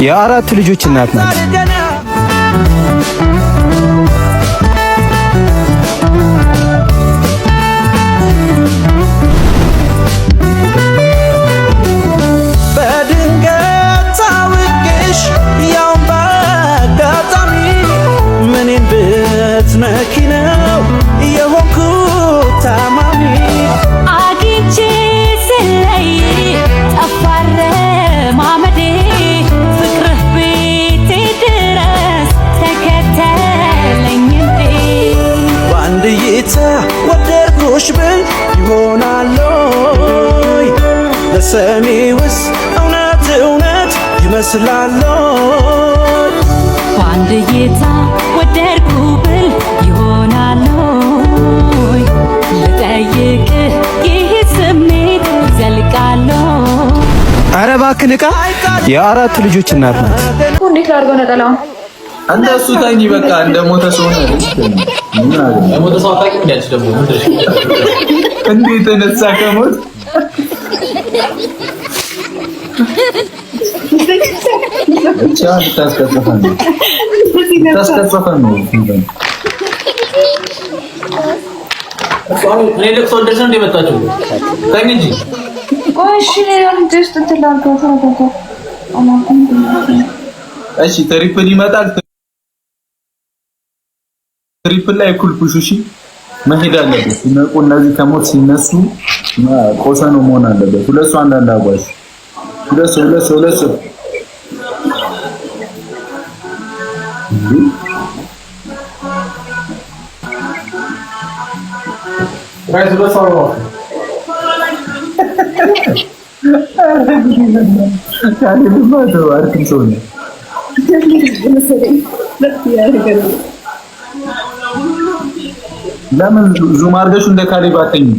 የአራት ልጆች እናት ናት። በድንገት ታውቄሽ ያውም በአጋጣሚ ምኔን ብትነኪ ነው የሆንኩት ታማሚ? አግኝቼ ስለይ ጠፋረ ማመዴ፣ ፍቅርህ ቤቴ ድረስ ተከተለኝ እንዴ። በአንድ እይታ ወደድኩሽ ብል ይሆናል ወይ? ለሰሚውስ እውነት እውነት ይመስላል ወይ? በአንድ እይታ ወደድኩ ብል ይሆናል ወይ? ልጠይቅህ ይህ ስሜት ይዘልቃል ወይ? ኧረ እባክህ ንቃ። የአራት ልጆች እናት ናት። እንዴት ላድርገው ነጠላውን? እንደሱ ተኝ፣ በቃ እንደ ሞተ ሰው ነው። የሞተ ሰው አታውቂም እንዴ? አንቺ ደግሞ ምንድን ነሽ? እንዴት ተነሳ ከሞት? ብቻ ልታስቀጽፈን ነው፣ ልታስቀጽፈን ነው። እኔ ለቅሶ ደርሰን እንደ መጣችሁ ተኝ እንጂ። ቆይ እሺ፣ ልጅ ውስጥ እንትን ላድርገው። ተረጋጋ። እሺ triple ይመጣል። Triple ላይ እኩል push። እሺ መሄድ አለበት። ሲነቁ እነዚህ ከሞት ሲነሱ ቆሰ ነው መሆን አለበት። ሁለት ሰው አንዳንድ አጓዝ፣ ሁለት ሰው፣ ሁለት ሰው፣ ሁለት ሰው። Guys፣ ሁለት ሰው ነው። ካሌብማ ተው፣ አርክም ሰው ነው። ለምን zoom አድርገሽ እንደ ካሌብ አተኝም?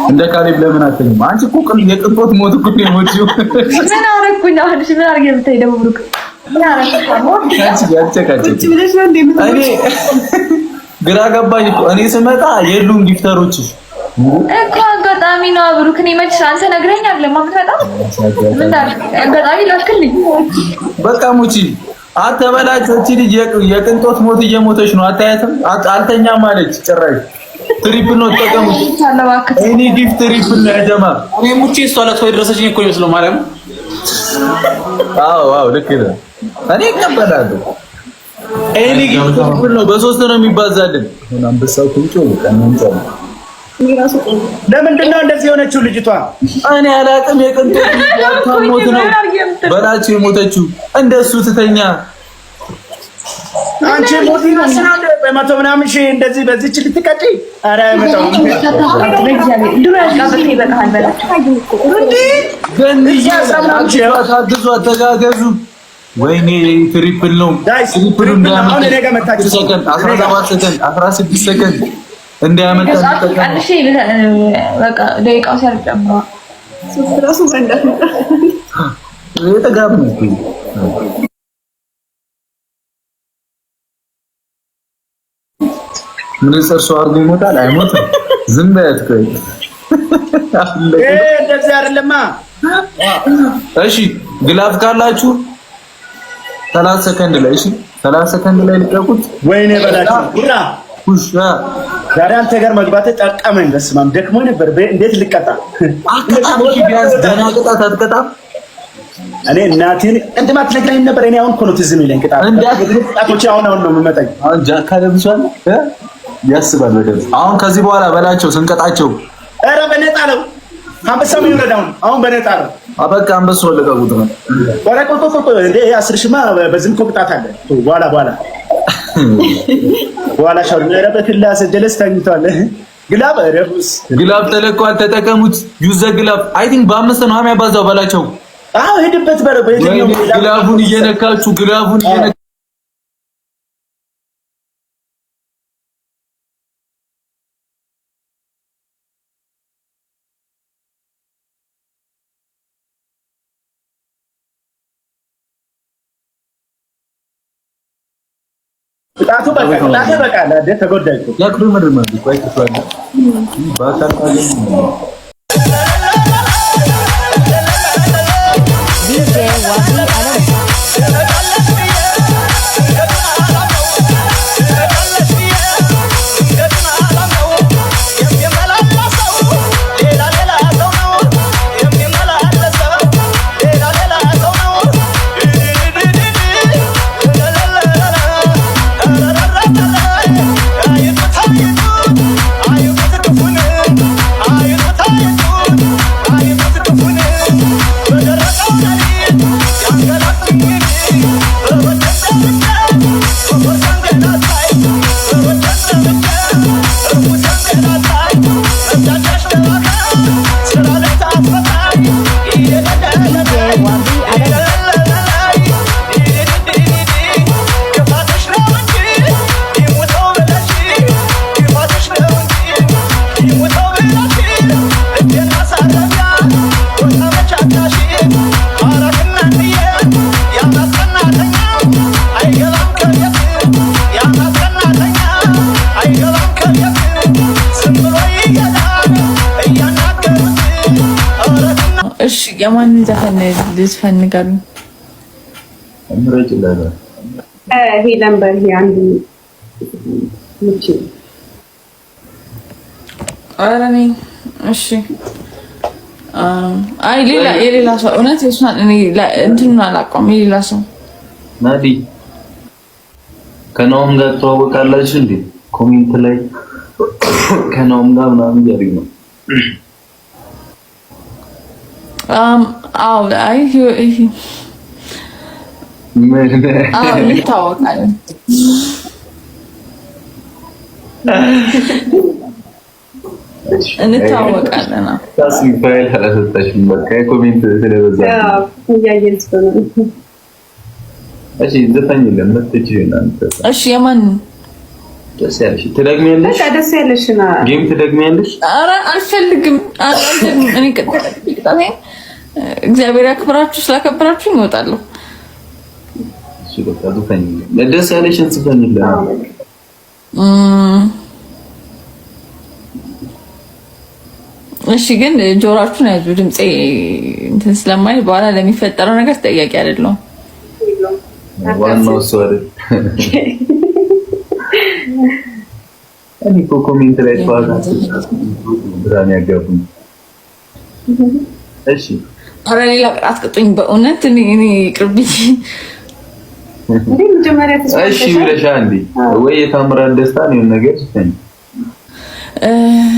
እንደ ካሌብ ለምን አተኝም? አንቺ እኮ የቅንጦት ሞት እኮ ነው የሞትሽው። ምን አደረኩኝ አሁን? እሺ ምን አድርጌ ብታይ ደግሞ ብሩክ ምን አደረኩ? አንቺ ያጨቃጨቅ እኔ ግራ ገባኝ እኮ። እኔ ስመጣ የሉም gifter ኦችሽ። እኮ አጋጣሚ ነው ብሩክ። እኔ መች አንተ ነግረኸኝ አይደለም የምትመጣው? ምን ታድርግ? አጋጣሚ ላክልኝ። በቃ ሙቺ አተበላች። እቺ ልጅ የቅንጦት ሞት እየሞተች ነው። አታያትም? አልተኛም አለች ጭራሽ። Triple ነው ተጠቀሙት። Any gift triple ነው ያጀማ። እኔ ሙቼ እሷ ለቅሶ የደረሰችኝ እኮ ይመስለው ማርያም። አዎ አዎ፣ ልክ ነህ። እኔ እቀበላለሁ። Any gift triple ነው፣ በሶስት ነው የሚባዛልን። አንበሳው ቁንጮ ቀንጮ። ለምንድን ነው እንደዚህ የሆነችው ልጅቷ? እኔ አላቅም። የቅንጦት ሞት ነው በላቸው የሞተችው። እንደሱ ትተኛ። አንቺ ሞት ነው በመቶ ምናምን ሺህ እንደዚህ በዚች ልትቀጪ? ኧረ አይመጣውም። ድሮ ያልቃበት ይበቃሃል በላቸው። ታግዟት፣ ተጋገዙ። ወይኔ triple ነው። Guys፣ Triple ኡ አሁን እኔ ጋር መታችሁ። ሰከንድ፣ 17 ሰከንድ፣ 16 ሰከንድ እንዳያመልጠን ተጠቀሙ። ቀንሼ በቃ ደቂቃው ሲያልቅ ጨምረዋል። የተጋብ ነው እኮ። ምንጽር ሰው አድርጎ ይሞታል አይሞትም? ዝም በያት ቆይ። እንደዚህ አይደለማ። እሺ glove ካላችሁ 30 ሰከንድ ላይ፣ እሺ 30 ሰከንድ ላይ ልቀቁት። ወይኔ በላቸው ጉራ። Push። ዛሬ አንተ ጋር መግባት ጠቀመኝ። በስመ አብ ደክሞ ነበር። እንዴት ልቀጣ? አትቀጣም። እሺ ቢያንስ ደህና ቅጣት አትቀጣም? እኔ እናቴን ቅድም አትነግረኝም ነበር። እኔ አሁን እኮ ነው ትዝ የሚለኝ ቅጣት። ቅጣቶች አሁን አሁን ነው የምመጣኝ። አሁን ጃካ ለብሷል ያስባል በደንብ። አሁን ከዚህ በኋላ በላቸው ስንቀጣቸው። ኧረ በነፃ ነው። አንበሳም ይውረድ አሁን አሁን በነፃ ነው። በቃ አንበሳው ለቀቁት ነው። ቆይ ቆይ ቆይ ቆይ፣ እንዴ ይሄ 10 ሺህማ በዝም እኮ ቅጣት አለ። በኋላ በኋላ በኋላ ሻወር። ኧረ በስላሴ ጀለስ ተኝቷል። Glove ረቡስ። Glove ተለቋል፣ ተጠቀሙት። Use the glove። I think በአምስት ነው የሚያባዛው በላቸው። አዎ ሄድበት በለው በየትኛው። Glove ኡን እየነካችሁ፣ glove ኡን እየነካችሁ። ቅጣቱ በቃ ቅጣቱ በቃ ለደ ተጎዳኝ እኮ። ያክሩምርም ቆይ ክፍል በአካል ካገኘሁ DJ እሺ የማንን ዘፈን ልዝፈን ንገሩኝ። ሄለን በርሄ አንዱ ምቺ። ኧረ እኔ እሺ አይ ሌላ የሌላ ሰው እውነት የእሷን እኔ እንትኑን አላውቀውም። የሌላ ሰው። ናዲ፣ ከናኦም ጋር ትተዋወቃላችሁ እንዴ? Comment ላይ ከናኦም ጋር ምናምን እያሉኝ ነው። አዎ፣ አይ አዎ እንተዋወቃለን። እንተዋወቃለን። ታስቢ ፋይል አላሰጣሽም። በቃ comment ስለበዛ እያየን ስለሆነ። እሺ ዘፈኝልን መጥቼ እናንተ። እሺ የማን ደስ ያለሽ ትደግሚያለሽ? በቃ ደስ ያለሽና Game ትደግሚያለሽ? ኧረ አልፈልግም፣ አልፈልግም። እኔ ቅጣቴ እግዚአብሔር ያክብራችሁ፣ ስላከብራችሁ እወጣለሁ። እሺ በቃ ዝፈኝልን፣ ደስ ያለሽን ዝፈኝልን። እሺ ግን ጆሮአችሁን ያዙ። ድምጼ እንትን ስለማይል በኋላ ለሚፈጠረው ነገር ተጠያቂ አይደለሁም። ዋናው እሱ አይደል? እኔ እኮ comment ላይ ጠዋት ብራን ያጋቡኝ። እሺ። ኧረ ሌላ ቅጣት ቅጡኝ። በእውነት እኔ ይቅርብኝ። እንዴ መጀመሪያ እሺ ብለሻ እንዴ? ወይ የታምራት ደስታ ነው ነገር ዝፈኝ።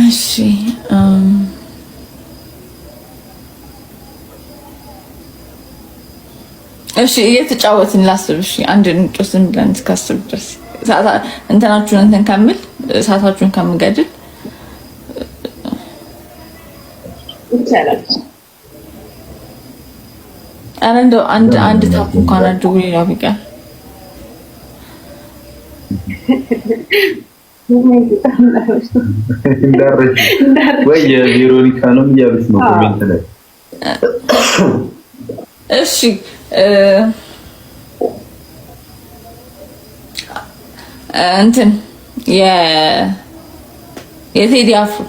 እሺ እሺ እየተጫወትን ላስብ። እሺ አንድ እንጮት ዝም ብለን እስካስብ ድረስ እንትናችሁን እንትን ከምል ሰዓታችሁን ከምገድል ይቻላል። ኧረ እንደው አንድ አንድ tap እንኳን አድርጉ። ሌላው ቢቀር እንዳረሽ ወይ የቬሮኒካ ነው እያሉት ነው comment ላይ። እሺ እንትን የቴዲ አፍሮ።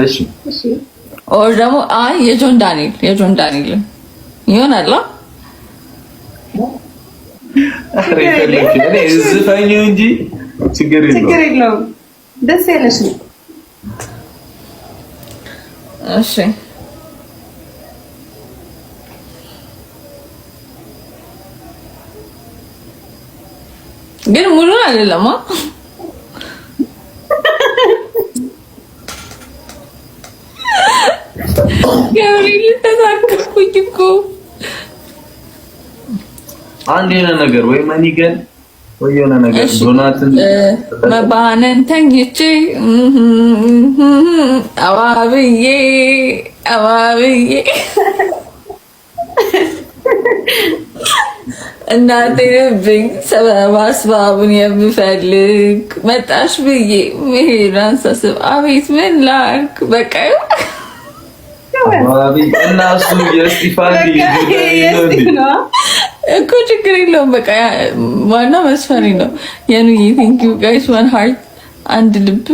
እሺ። Or ደግሞ አይ የጆን ዳንኤል፣ የጆን ዳንኤል ይሆናል። ኧረ የፈለግሽው፣ እኔ ዝፈኝው እንጂ ችግር የለውም። ችግር የለውም። ደስ ያለሽ ነው። እሺ ግን ሙሉን አይደለም። ገብርኤል ተሳከፍኩኝ እኮ። አንድ የሆነ ነገር ወይ money gun ወይ የሆነ ነገር ዶናትን። መባነን ተኝቼ አባብዬ አባብዬ እናቴ ልብኝ ሰበብ አስባቡን የምፈልግ መጣሽ ብዬ መሄዷን ሳስብ አቤት ምን ላድርግ በቃ። እና እሱ የስቲፋን እኮ ችግር የለውም። በቃ ዋና መስፈሪ ነው። የኑዬ thank you guys, one heart አንድ ልብ።